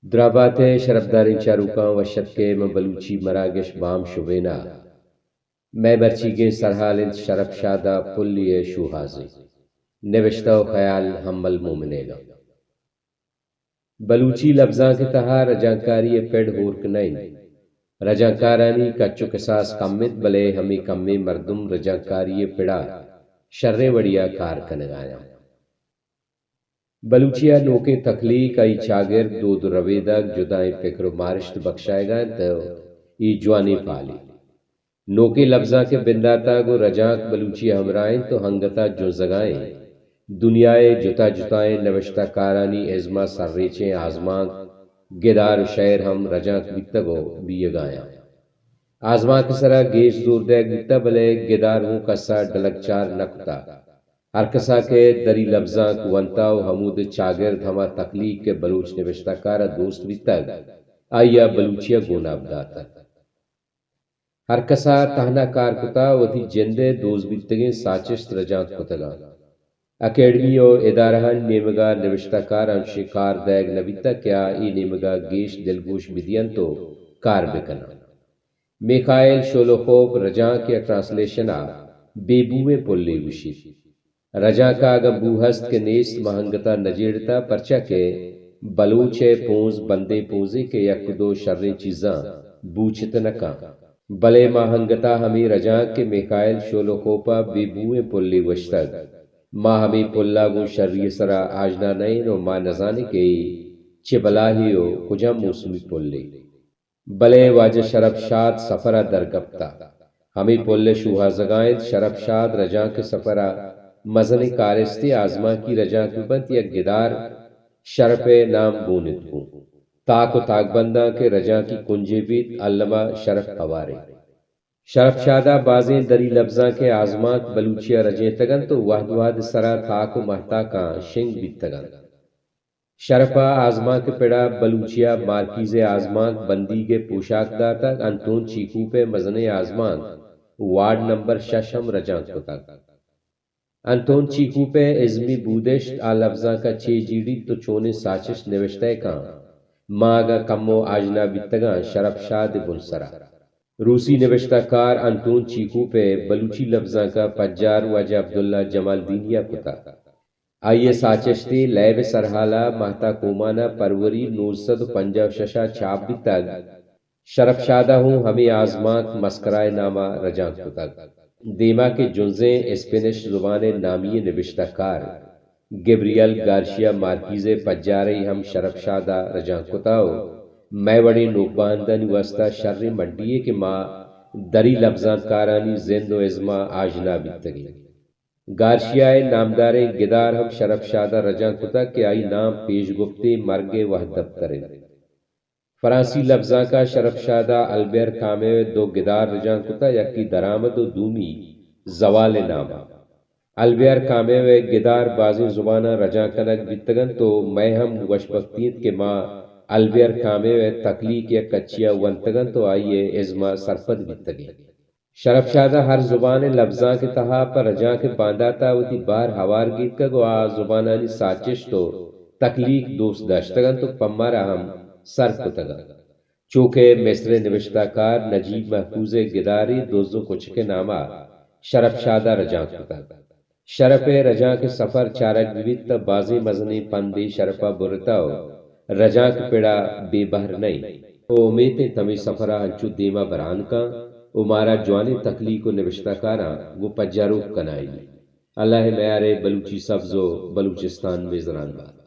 درابات ءِ شرپداریں چاروکاں، وش اتک ئے ماں بلوچی مراگش بام شبین ءَ۔ مئے مرچیگیں سرحال انت شرپ شاد ءِ پلی ءِ شوہازے۔ نبشتہ ءُ خیال حمل مومنیگ ءَ۔ بلوچی لبزانک ءِ تہا رجانکاری ءِ پڑ ہورک نہ انت۔ رجانکارانی کچ ءُ کساس کم انت، بلے ہمے کمیں مردم رجانکاری ءِ پڑ ءَ شریں وڑے ءَ کار کنگ ءَ آیاں۔ بلوچی ءِ نوکیں تخلیق، آئی چاگرد، دود ءُ ربیدگ، جدائیں پکر ءُ مارشت بکشائگ ءَ انت ءُ اے جوانیں پالے۔ نوکیں لبزانک ءِ بندات ءَ گوں رجانک بلوچی ءِ ہمراہ انت ءُ انگت ءَ جنزگ ءَ انت۔ دنیا ءِ جتا جتائیں نبشتہ کارانی ازم ءَ سرریچیں آزمانک، گدار ءُ شئیر ہم رجانک بیتگ ءُ بیئگ ءَ آیاں۔ آزمانک ءِ سرا گیش زور دئیگ بیتہ، بلے گدار ہوں کس ءَ ڈلگ چار نہ کتہ۔ ہر کس ءَ کہ دری لبزانک ونتہ ءُ ہمود ءِ چاگرد ہما تخلیق کہ بلوچ نبشتہ کار ءَ دوست بیتگ، آئی ءَ بلوچی ءَ گوناب داتگ۔ ہر کس ءَ تہنا کار کتہ، وتی جند ءِ دوست بیتگیں ساچشت رجانک کتگ اَنت۔ اکیڈمی ءُ ادارہانی نیمگ ءَ نبشتہ کار ءَ انچیں کار دئیگ نہ بیتگ کہ آ اے نیمگ ءَ گیش دلگوش بدینت ءُ کار بکناں۔ میکائیل شولوخوف رجانک یا ٹرانسلیشن ءَ بے بوئیں پلے گوشیت۔ رجانک ءَ اگاں بو ہست کہ نیست، ما انگت ءَ نہ جیڑتہ، پرچا کہ بلوچ ءِ پونز بندیں پونزے کہ یک دو شریں چیزاں بوچت نہ کن۔ بلے ما انگت ءَ ہمے رجانک کہ میکائیل شولوخوف ءَ بے بوئیں پلے گوشتگ، ما ہمے پل ءَ گوں شری ءِ سرا آژنا نہ ایں ءُ ما نہ زانیں کہ اے چہ بلاہے ءُ کجام موسمی پلے۔ بلے واجہ شرپ شاد سفر ءَ درگپتہ۔ ہمے پل ءِ شوہازگ ءَ انت شرپ شاد رجانک ءِ سفر ءَ مزنیں کارستے، آزمانکی رجانک بہ بنت یا گدار، شرپ ءِ نام گون انت گوں۔ تاک ءُ تاکبنداں کہ رجانکی کنجے بیت، الم ءَ شرپ ہوار انت۔ شرپ شاد ءَ بازیں دری لبزانک ءِ آزمانک بلوچی ءَ رجینتگ انت ءُ وہد وہد ءِ سرا تاک ءُ مہتاکاں شنگ بیتگ انت۔ شرپ ءَ آزمانک ءِ پڑ ءَ بلوچی ءَ مارکیز ءِ آزمانک بندیگ ءِ پوشاک داتگ۔ انتون چیکوپ ءِ مزنیں آزمانک وارڈ نمبر شش ہم رجانک کتگ۔ انتون چیکوپ ءِ ازمی بودشت آ لبزانک ءَ چے جیڑیت ءُ چونیں ساچشت نبشتہ کن، ما اگاں کمو آژنا بیتگاں شرپ شاد ءِ بنسر ءَ۔ روسی نبشتہ کار انتون چیکوپ ءِ بلوچی لبزانک ءِ پجار واجہ عبداللہ جمالدینی ءَ کتگ۔ آئی ءِ ساچشتے لیب ءِ سرحال ءَ ماہتاک اومان ءَ پروری نوزدہ سد ءُ پنجاہ ءُ شش ءَ چاپ بیتگ۔ شرپ شاد ءَ ہوں ہمے آزمانک مسکرا ءِ نام ءَ رجانک کتگ۔ دیما کہ جنزیں اسپینش زبان ءِ نامی ئیں نبشتہ کار گبریل گارشیا مارکیز ءِ پجارے ہم شرپ شاد ءَ رجانک کتہ ءُ مئے وڑیں نوک باہندانی واستا شریں مڈی یے کہ ما دری لبزانکارانی زند ءُ ازم ءَ آژنا بیتگیں۔ گارشیا ءِ نامداریں گدار ہم شرپ شاد ءَ رجانک کتگ کہ آئی نام پیش گپتیں مرگ ءِ وہد دپتر انت۔ فرانسی لبزانک ءَ شرپ شاد ءَ البیر کامے ءِ دو گدار رجانک کتہ، یکے درآمد ءُ دومی زوال ءِ نام ءَ۔ البیر کامے ءِ گدار بازیں زباناں رجانک کنگ بیتگ انت ءُ مئے ہم وشبختی انت کہ ما البیر کامے ءِ تخلیق یک کچے ءَ ونتگ انت ءُ آئی ءِ ازم ءَ سرپد بیتگیں۔ شرپ شاد ءَ ہر زبان ءِ لبزانک ءِ تہا پہ رجانک ءِ باندات ءَ وتی بہر ہوار گیتکگ ءُ آ زبانانی ساچشت ءُ تخلیق دوست داشتگ انت ءُ پہ مارا ہم سر کتگ انت۔ چو کہ مصر ءِ نبشتہ کار نجیب محفوظ ءِ گدارے دز ءُ کچک ءِ نام ءَ شرپ شاد ءَ رجانک کتگ۔ شرپ ءِ رجانک ءِ سفر چارگ بہ بیت تہ بازیں مزنیں پندے شرپ ءَ برتہ ءُ رجانک ءِ پڑ ءَ بے بہر نہ انت ءُ امیت انت ہمے سفر ءَ انچو دیم ءَ بران کن ءُ مارا جوانیں تخلیق ءُ نبشتہ کاراں گوں پجاروک کنائینی۔ اللہ ءِ میار ءَ بلوچی سبز ءُ بلوچستان میزران بات۔